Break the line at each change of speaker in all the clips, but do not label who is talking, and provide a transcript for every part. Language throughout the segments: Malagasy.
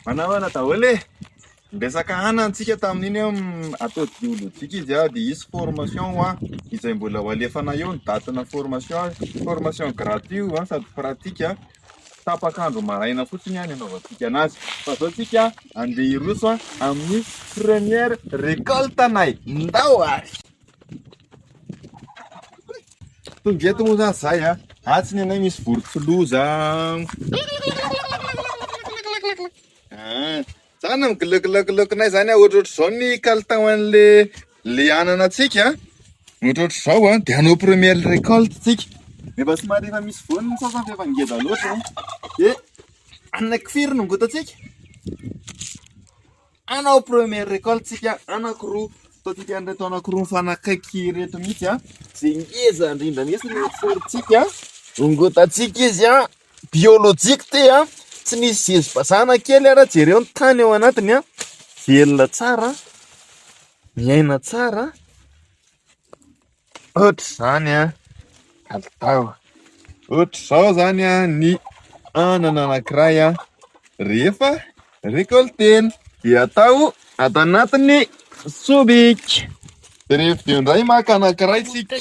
Manahoana daholo e! Niresaka anana tsika tamin'iny hoe atao biolojika izy dia hisy formation izay mbola ho alefana eo ny datina formation, formation gratuit io sady pratique, tapak'andro maraina fotsiny ny anaovantsika anazy. Fa izao tsika andeha hiroso amin'ny première récolte anay. Ndao ary! Tonga eto moa zany zahay a, atsy ny anay misy vorontsiloza. Ah, zany migilokilokilokinay zany a, ohatrohatr'izao ny kalitao an'le le anana antsika a. Ohatrohatr'izao a, dia hanao première récolte tsika. Efa somary efa misy voany ny sasany fa efa ngeza loatra. Dia anaky firy no ngotantsika? Hanao première récolte tsika anakiroa, ataontsika an'ireto anakiroa mifanakaiky ireto mihitsy a, izay ngeza indrindra mihitsy no esorintsika, ongotantsika izy a, biolojika ity a, tsy nisy zezi-bazana kely ara, jereo ny tany ao anatiny a, velona tsara, miaina tsara. Ohatr'izany an, kalitao. Ohatr'izao izany an ny anana anankiray an, rehefa récolter-na dia atao ato anatin'ny sobika. Dia rehefa avy eo indray maka anankiray tsika.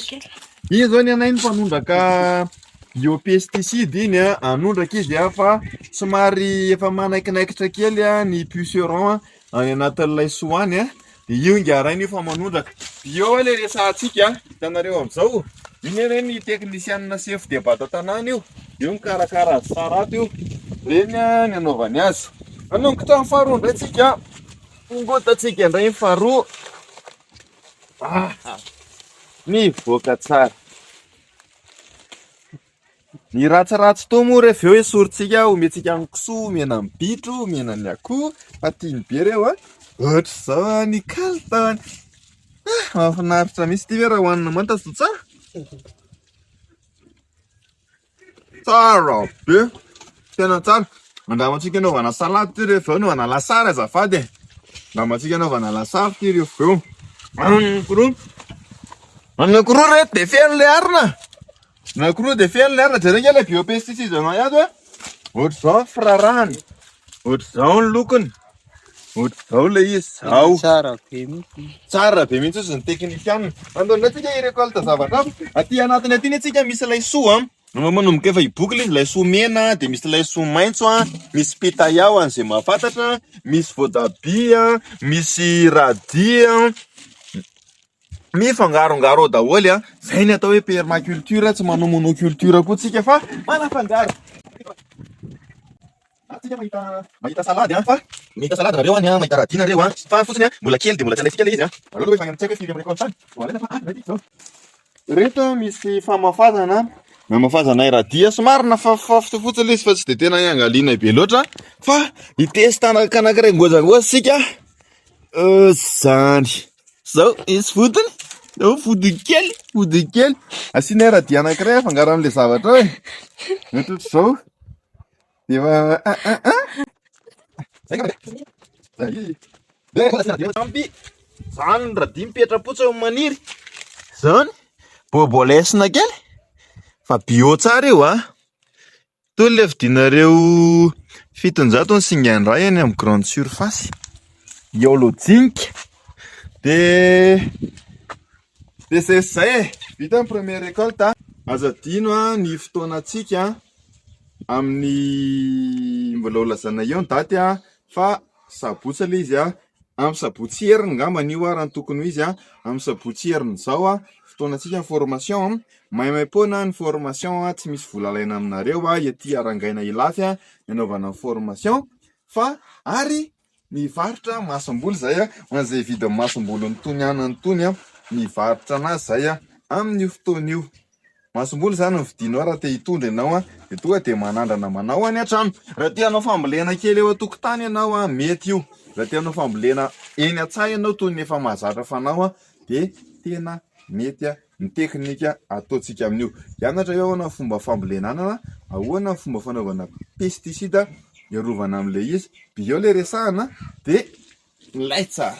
Iny izao ny anay ny mpanondraka biopesticide iny an, hanondraka izy an fa somary efa manaikinaikitra kely ny puceron any anatin'ilay soa any an. Dia io ingahy rainy io fa manondraka. Bio aloha ilay resahantsika a, hitanareo amin'izao. Io anie ny teknisianina chef de bata tanàna io. Io mikarakara azy tsara ato io. Ireny ny anaovany azy. Hanomboka ny faharoa indray tsika. Ongotantsika indray ny faharoa. Ah, mivoaka tsara. Ny ratsiratsy toa moa rehefa eo esorintsika omentsika ny kisoa, omena ny bitro, omena ny akoho fa tiany be ireo a. Ohatr'izao ny kalitaony. Ah, mahafinaritra mihitsy ity ve raha hohanina manta tsy tsara? Tsara be. Tena tsara. Andramantsika anaovana salady ity rehefa avy eo anaovana lasary azafady e. Andramantsika anaovana lasary ity rehefa avy eo. Anankiroa. Anankiroa reto dia feno ilay arina. Anankiroa dia feno ilay arina. Jereo ange ilay biopesticide anao ato e. Ohatr'izao ny firarahany. Ohatr'izao ny lokony. Ohatr'izao ilay izy. Zao.
Tsara be mihitsy.
Tsara be mihitsy ozy ny teknisianina. Andao indray tsika hi-récolte zavatra hafa. Aty anatiny aty anie tsika misy laisoa an. Manomboka efa hiboky ilay izy, laisoa mena, dia misy laisoa maitso an, misy pitaya ho an'izay mahafantatra, misy voatabia, misy radis an, mifangarongaro ao daholo an, izay ny atao hoe permaculture, tsy manao monoculture koa tsika fa manafangaro. Tsika mahita mahita salady an, fa mahita salady nareo any an, mahita radis nareo an, fa fotsiny an, mbola kely dia mbola tsy alaintsika ilay izy an, aleo aloha efa any amin'ny tsy haiko hoe firy amin'ny récolte any vao alaina fa any indray ity izao. Ireto misy famafazana, namafazanay radis somary nafafafy fotsiny ilay izy fa tsy dia tena iangalianay be loatra fa hitest anankiray ngôzangôza isika, zany, zao misy vodiny, zao vodiny kely, vodiny kely, asianay radis anankiray afangaro amin'ilay zavatra ao e, mety ohatr'izao. Efa ah ah ah. Zay ngamba e. Zay. Ampy. Zany ny radis mipetra-potsiny maniry. Zany. Bôbôlesina kely. Fa bio tsara io a. Toy ilay vidinareo 700 ny singa iray any amin'ny grande surface. Biôlôjika. Dia dia zay sy zay e. Vita ny première récolte. Aza adino ny fotoanantsika amin'ny mbola ho lazaina eo ny daty fa sabotsy ilay izy amin'ny sabotsy heriny angambany io raha ny tokony ho izy amin'ny sabotsy heriny izao fotoanantsika ny formation maimaimpoana ny formation tsy misy vola alaina aminareo ety Arangaina Ilafy ny anaovana ny formation fa ary Mivarotra masomboly izay ho an'izay hividy masombolin'ny tony anana itony, mivarotra anazy izay amin'io fotoana io. Masomboly izany no vidinao raha te hitondra ianao dia tonga dia manandrana manao any an-trano. Raha te hanao fambolena kely eo an-tokotany ianao, mety io. Raha te hanao fambolena eny an-tsaha ianao toy ny efa mahazatra fanao dia tena mety ny teknika ataontsika amin'io. Hianatra eo ahoana ny fomba fambolena anana, ahoana ny fomba fanaovana pesticide hiarovana amin'ilay izy. Bio ilay resahana dia milay tsara.